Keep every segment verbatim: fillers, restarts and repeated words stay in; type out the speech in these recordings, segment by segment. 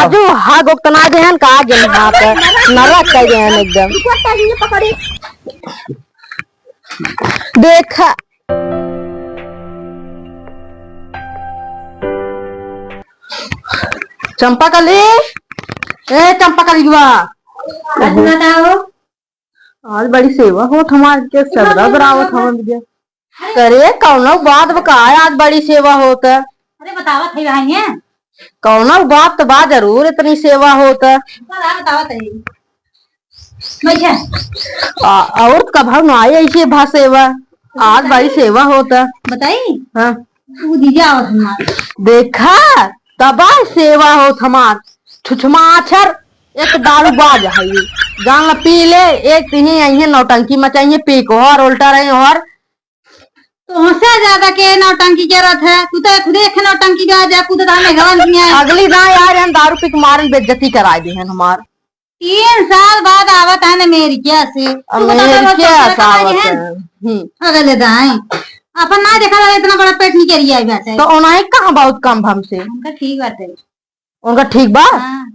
जो हाग ओक तना दे हन का गेन हाथ नरक कर गए हन एकदम। देखा। चंपा कली, ए चंपा कली जुआ। आज बताओ। आज बड़ी सेवा होत हमार के सगरा बरावत हवन दिया। अरे कौनो बात बा का, आज बड़ी सेवा होत है। अरे बतावत है भाई है। कौनो बात तो बा जरूर, इतनी सेवा होत है। बता, बतावत है। बैठा। आ, और कभा ना आई ऐसे भा सेवा। आज बड़ी सेवा होत है। बताई? हाँ। तू जीजा आवत हमार। देखा, तबा सेवा होत हमार। छुछमाछर एक दारू बाज है ये। जान ला पी ले, एक तिही आई है नौटंकी मचाई है, पी को और उल्टा रही और। तो हमसे ज्यादा के नौटंकी करत है? तू तो खुदे एक नौटंकी बाज है, खुद तो हमें गवन किया है। अगली दाई आ रहे हैं दारू पी के मारन बेइज्जती कराए दे हैं हमार। तीन साल बाद आवत है अमेरिका से। तू बता दे, अमेरिका से आवत है। हम्म। अगले दाई। अपन ना देखा था, इतना बड़ा पेट निकल गया है वैसे। तो उन्हें कहाँ बहुत कम हमसे। उनका ठीक बात है। उनका ठीक बा? हाँ।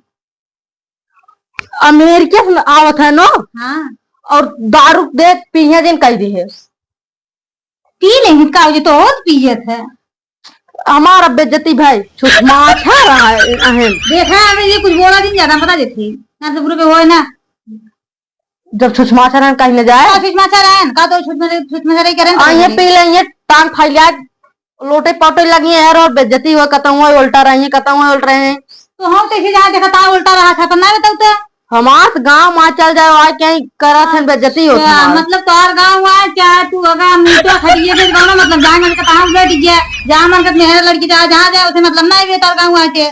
अमेरिका से आवत है नो? हाँ। और दारू दे पीहे दिन कह दी है। पी लेंगे का, ये तो और पियत है। हमारा बेइज्जती भाई, छुछमाछर रहा है, अहम। देखा है, अबे ये कुछ बोला दिन ज्यादा, बता देते हैं। ना तो बुरे पे होए ना। जब छुछमाछर रहन, कहीं न जाए। का छुछमाछर रहन? का तो छुछमाछर, छुछमाछर ही करें, आ, ये करें। पी ले, ये टांग फैला, लोटे पोटे लगी है और बेइज्जती हुआ, कतहुआ उल्टा रही है, कतहुआ उल्ट रहे हैं। तो हम तो इसे जहाँ देखा था, उल्टा रहा था, तो ना बताओ तो। हमार गाँव मा चल जाए, आए कहीं करत हन, बेइज्जती होत अच्छा, हमार। मतलब तोहर गाँव आए, चाहे तू अगर मीठा खड़िए के गाँव में, मतलब जहाँ मन के तहाँ बैठ गया, जहाँ मन के मेहर लड़की जाए, जहाँ जाए, उसे मतलब ना आवे तोहर गाँव आए के,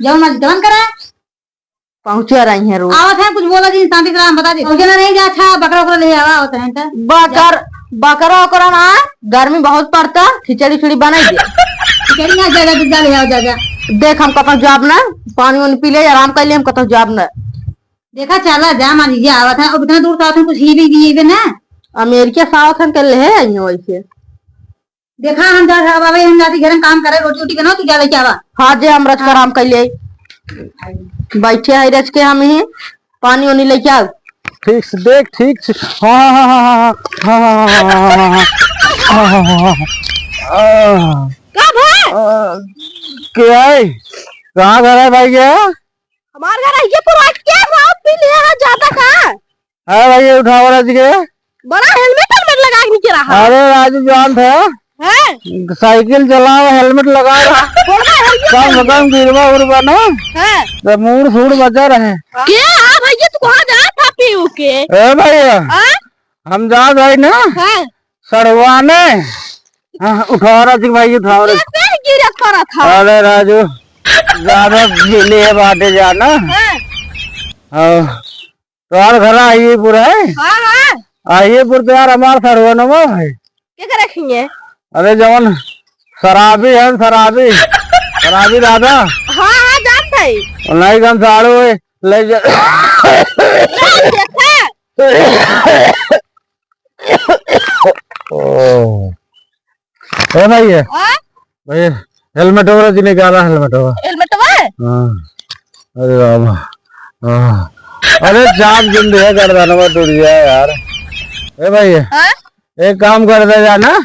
जब मन जवन करे। पहुँचे रही है रोज। आवत है, कुछ बोला जी, शांति से हम बता दे। पहुँचे ना नहीं जा, अच्छा, बकरा उकरा ले आवा, आवत है तो। बकर, बकरा उकरा ना, गर्मी बहुत पड़ता, खिचड़ी उचड़ी बनाई दे। खिचड़ी ना, जा, जा, जा, ले आओ, जा, जा। देख, हम कतौ जाब ना, पानी वानी पी ले, आराम कर ले, हम कतौ जाब ना। देखा, चला जा, मान लीजिए, आवत है, अब इतना दूर से आवत है, कुछ ही भी दिए ना। अमेरिका से आवत है, कर ले है, आई हो ऐसे। देखा, हम जा, अब आवे, हम जाती घर में काम करे, रोटी वोटी बनाओ, तू जा लेके आवा। हाँ, जे हम रच हाँ। आराम कर ले। बैठे हैं रच के हम ही, पानी वानी लेके आओ। ठीक से देख, ठीक से। हाँ, हाँ, हाँ। का भा? आ, क्या है? कहाँ घर है भाई, क्या? हमार घर है ये पुरान के, रात भी ले आ जाता का? हाँ भाई, ये उठाओ राजू के। बड़ा helmet, helmet लगा के नीचे रहा। अरे राजू जान था। हैं? साइकिल चलाओ, helmet लगा रहा। बोलबा helmet कम से कम गिरबा उरबा ना। हैं? तो मूड़ सूड़ बचा रहे। के? हाँ भैया, तू कहाँ जा था पीऊ के? ए भैया, हाँ? हम जा भाई ना। हाँ। सड़वाने। हाँ, उठाओ राजू भाई, उठाओ रे। ये पे गिरत पड़ा था। अरे राजू, ज्यादा गिले बाटे जाना। हाँ। हाँ। तोहार घर आइएपुर है? हाँ, हाँ। आइएपुर तो यार हमार सरवनवा है। के करे खिए? अरे जवन शराबी है, शराबी। शराबी दादा। हाँ, हाँ, जानत है। नहीं कम साड़ू है, ले जा। नहीं, देखा। ओ। ए भाई, हाँ? भाई, helmet वगैरह जी निकाला, helmet वगैरह। Helmet वगैरह? हाँ। अरे राम। हाँ। अरे, जान जिंद है, गर्दनवा टूट गया यार। ए भाई, हाँ? एक काम कर दे जाना,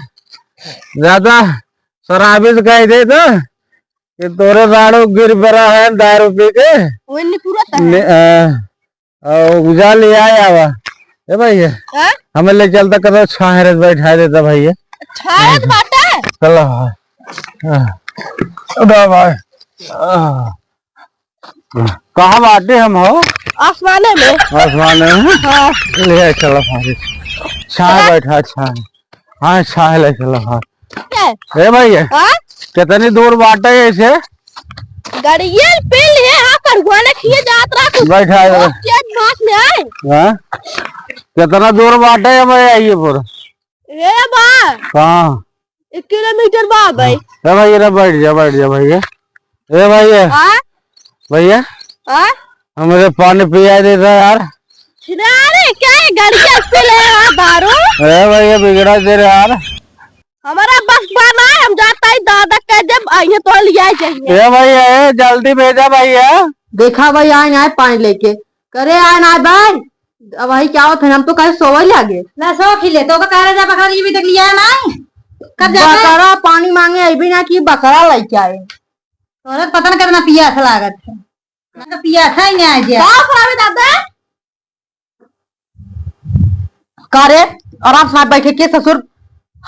ज्यादा शराबी से कह दे तो कि तोरे साड़ू गिर पड़ा है दारू पी के। वो नहीं पूरा था। ने-, आ, और उजा ले आए आवा। ए भैया, हाँ? हमें ले चलता कतो छाहरत बैठा देता भैया। छाहरत बाटे? चलो भाई। हाँ। उठा भाई। हाँ। कहाँ बाटे हम हो? आसमाने में। आसमाने में? हाँ। ले आए, चलो भाई। छाह चला। बैठा, छाह। हाँ, छाह ले चलो, हाँ। के? ए भैया, हाँ? कितनी दूर बाटे ऐसे? गड़ियल पेल है, हाँ, कड़ुआ ने खिए जात रहा कुछ। बैठा है। बहुत तेज भाग में आए। हाँ? कितना दूर बाटे है भाई, आइए पर। ए बा। हाँ। एक किलोमीटर बा भाई। हाँ। ए भाई, ये बैठ जा, बैठ जा भैया। ए भैया। हाँ? भैया। हाँ? हमें पानी पिया देता यार। अरे, क्या है, गड़ियल पेल है, हाँ, दारू? ए भैया, बिगड़ा दे रहे यार। हमारा बस बा ना, हम जाता ही दादा कह देब, आइए तो लिया जाइए। ए भैया, ए, जल्दी भेजा भैया। देखा भाई, आए ना आए पानी लेके। करे आए ना आए भाई, अब वही क्या होत है, हम तो कहे सोवई लागे। ना सो खिले, तो का करे जा बकरा, ये भी देख लिया है ना? कब जाता है? बकरा पानी मांगे, अभी ना कि बकरा लेके आए। तोरे पता ना कितना पियास लागत है। ना तो पियास है ही ना आज। का करावे दादा? का रे, आराम से ना बैठे के ससुर,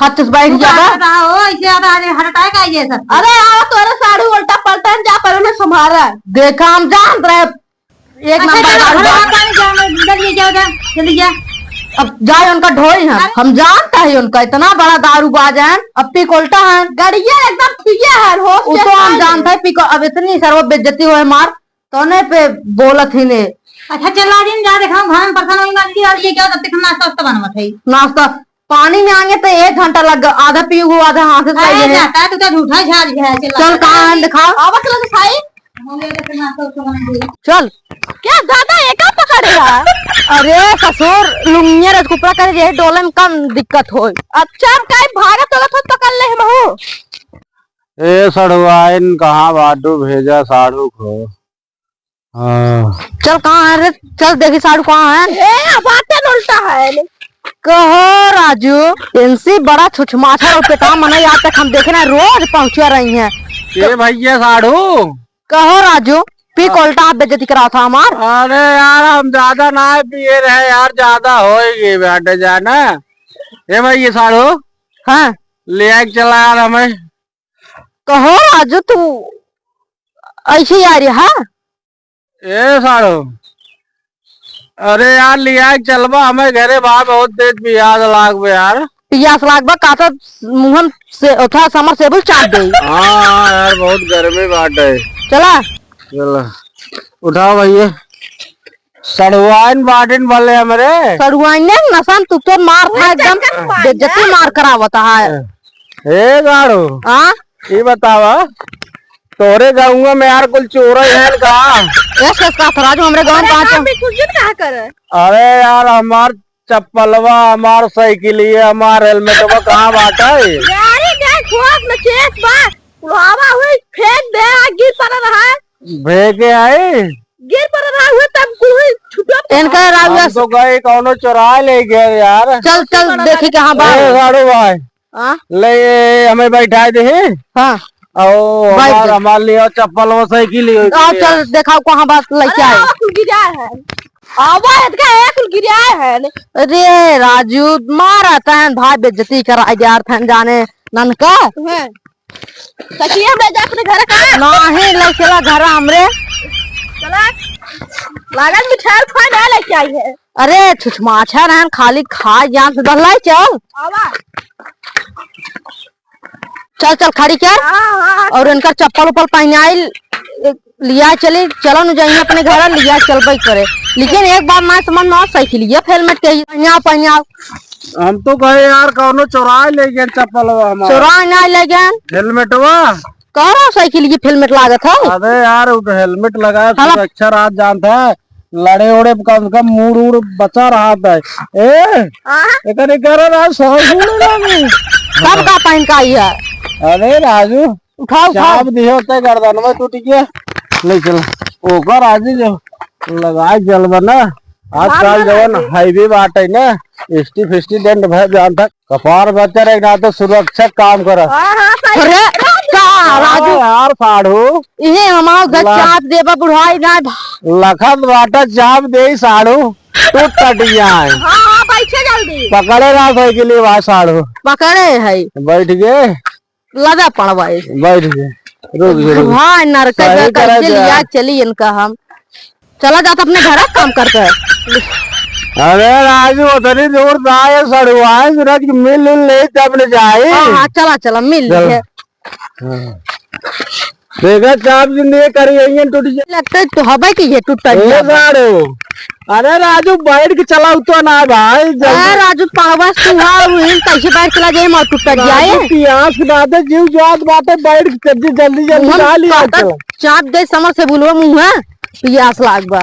हाथ से बैठ तू जाबा। कहाँ रहा हो? ऐसे आता है, heart attack आ गया सब। अरे आओ, तोरे साढ़ू उल्टा पलटा न जा, पर उन्हें संभाला। देखा, हम जानत रहे, एक अच्छा, नंबर चलो, दारू घर बाज। आ, पानी जा, जल्दी जाओ, जा, जल्दी जा। अब जाए उनका ढोई है, अरे। हम जानता है उनका, इतना बड़ा दारू बाज है, अब पी कोल्टा है। गड़िया एकदम पिया है, होश वो के तो हम साथ जानता है, पी को, अब इतनी सर्व बेइज्जती हुए मार, तोने पे बोलत ही ने। अच्छा, चला दिन जा, देखा, घर में परेशान होई, बात की, और ये क्या, तब तक हम नाश्ता वास्ता बनवत है। नाश्ता पानी में आएंगे तो एक घंटा लग गया, आधा पी हुआ, आधा हाथ से अरे, सही है। जाता है, तू तो झूठा झाड़ है, चला। चल, कहाँ है, दिखाओ। आवा, चलो, दिखाई। हम ये तो नाश्ता वास्ता बना दिए। चल। क्या दादा, ये का पकड़े है? अरे ससुर, लुंगिया रजकुपड़ा करे, यही डोले में कम दिक्कत होई। अच्छा, हम काहे भागत होगत होत पकड़ ले हम हो। ए सड़ुआइन, कहाँ बाटू, भेजा साढ़ू को। हाँ। चल, कहाँ है रे? चल, देखी साढ़ू कहाँ है? ए, बाटे उल्टा है। कहो राजू, इनसे बड़ा छुछमाछर और पेटा मना आज तक हम देखे ना, रोज पहुँचा रही हैं। ए भैया साढ़ू। कहो राजू, पी हाँ। कोल्टा आप बेइज्जती करावत है हमार। अरे यार, हम ज्यादा ना पिए रहे यार, ज्यादा हो ही गए बाटे जाना। ए भाई, ये साढ़ू। हाँ। ले आए के चला यार हमें। कहो राजू, तू ऐसे ही आ रही है? ए साढ़ू, अरे यार, लिया के चलबा हमें घरे बा, बहुत तेज पियास लागबे यार। पियास लागबा, का तो मुहन से, ओथा समर से भी चाट दे। हाँ, हाँ यार, बहुत गर्मी बाटे। चला। चला, उठाओ भैया। सड़ुआइन बाटिन भले हमरे। सड़ुआइन ने नसन तू तो मार था एकदम, बेइज्जती मार करावत है। ए गाड़ू। हाँ? ई बतावा, तोरे गाँव में यार कुल चोर हैं का? यस, यस, का था राजू, हमरे गाँव में अरे, कहाँ हाँ, चोर? बिल्कुल, ये कहाँ कर? अरे यार, हमार चप्पलवा, हमार साइकिलिया, हमार हेलमेटवा कहाँ बाटे? गाड़ी के खोप में चेक बा, उड़ावा हुई, फेंक दे, आ गिर पड़ रहा है। फेंके आई? गिर पड़ रहा हुआ, तब कुल छुटवा। इनका राउआ हम तो गए, कौनो चोराए ले गए यार। चल, चल, देखी कहाँ बा। ए, साढ़ू भाई, हाँ? ले, ये हमें बैठाए दे। हाँ। आओ, बैठ हमार, जा। हमार लियो चप्पल, वो साइकिल लियो। आओ, चल, देखाओ कहाँ बात लेके आए। अरे, कुल गिराए हैं। आवा, इनका है, कुल गिराए हैं। अरे, राजू, मारा तहन भाई, बेइज्जती कराए जा रहे तहन जाने ननका। हैं। सचिया, हम ले जा अपने घर का? नाही, ले चला घर हमरे। चला। लागल मिठाई उठाई ना लेके आई है। अरे, छुछमाछा रहन, खाली खाए जान से बहलाई, चल। आवा। चल, चल, खड़ी कर। हाँ, हाँ, हाँ। और इनकर चप्पल उप्पल पहनाई, लिया चली, चलो न जाइए अपने घर, लिया चलबे करे। लेकिन एक बात ना समझ में आओ, साइकिलिया हेलमेट के ही पहनाओ, पहनाओ। हम तो कहे यार, कौनो चोराए ले गए चप्पलवा हमार। चोराए ना ले गए। हेलमेटवा। कौनो साइकिल की हेलमेट लागत है? अबे यार, वो तो हेलमेट लगाए, हाँ। सुरक्षा रात जानता है, लड़े उड़े कम से कम मूड़ उड़ बचा रहा था। ए, हाँ। एकरे करे ना, सौ सुने ना मैं। कब का पहन का आई है? अरे राजू, उठाओ, उठाओ। चाप दियो ते गर्दन में टूट गया। ले चल। ओकर राजू जो लगाए जलवा ना, आजकल जवन हाईवे बाटे ना, एसटी फिस्टी डेंट भय जानता। कपार बच्चा रे, ना तो सुरक्षा काम करा। हाँ, हाँ, सही। अरे, का राजू? यार, साढ़ू। इहे हमार घर ला। चाप देबा बुढ़ाई ना भा- लखत बाटा चाप दे साढ़ू, तू टट जाए। हाँ, हाँ, बैठे जल्दी। पकड़े ना साइकिल भाई साढ़ू। पकड़े है। बैठ गए। लदा पड़वाई। बैठ गए। रुक, रुक। हाँ, नरका सही जा, तरह कैसे जा। लिया चली इनका हम। चला जात अपने घर काम करके। अरे राजू, उतनी दूर जाए, सड़ुआए, सूरज के मिल उल ले, तब न जाए। हाँ, हाँ, चला, चला, मिल चल। लिए। हाँ। देखा, चाप जिंदगी करी, यही टूट जाए। लगता है तो हवा की ये टूट ए, गया। साड़ू। अरे राजू, बैठ के चला, उतना ना भाई, जल्दी। अरे राजू, पावस तू हाँ, वही कैसे बैठ चला जाए, मौत टूट जाए। राजू, पियास के बात है, जीव जात बात है, बैठ के जल्दी, जल्दी, जल्दी मुहन ना लिया काटा चला। चाप दे समर से बोलवा मुँह है। पियास लाग बा।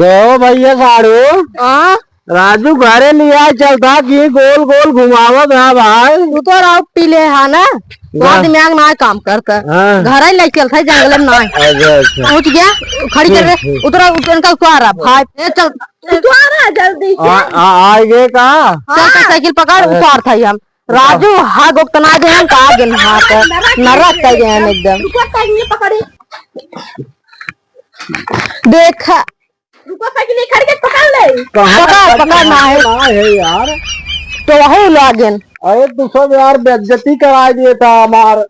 कहो भैया साढ़ू, हाँ? राजू घरे लिया चलता कि गोल गोल घुमावत है भाई। तू तो राउत पी ले हा ना? वहाँ ना। दिमाग ना काम करता। हाँ। घर ही लेके चलता है, जंगल में ना। अच्छा, अच्छा। पहुँच गया, खड़ी कर दे। हम्म, हम्म। उतरा, उतर, इनका उतारा, भाई। ए, चल। उतारा जल्दी से। आ, आ, आएगे का? चल, तो हाँ। साइकिल पकड़, अरे। उतार था हम। राजू, हाँ, गोकतना दे हम, का गिन, हाँ, तो नरक नरक कर गए हम एकदम। रुको, साइकिल पकड़ी। देखा। रुको, साइकिल खड़ के पकड़ ले। कहाँ पकड़, पकड़, पकड़ ना है। ना है यार। तो वही लागेन। अरे तू सब यार बेइज्जती करा दिए था हमार।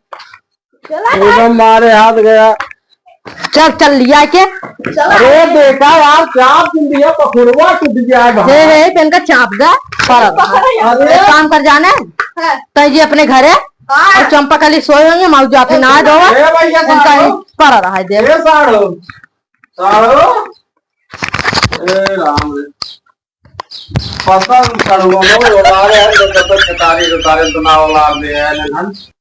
चला एकदम मारे हाथ गया। चल, चल लिया के। चला। अरे देखा यार, चाप तुम दिया, पकड़वा टूट गया है हे, बाहर। हे, पेन का चाप दा। पर अरे। एक काम कर जाने। हाँ। तै जी अपने घरे। हाँ। और चंपा कली सोए होंगे, माऊ जाफी ना दो। ए भैया, इनका साढ़ो। ही कर रहा है देख। ए साढ़ो। साढ़ो। ए राम रे। पता नहीं साढ़ो, वो लोग उतारे हैं, तो तब तक खेतारी उतारे तो ना उतार दे हैं, ना।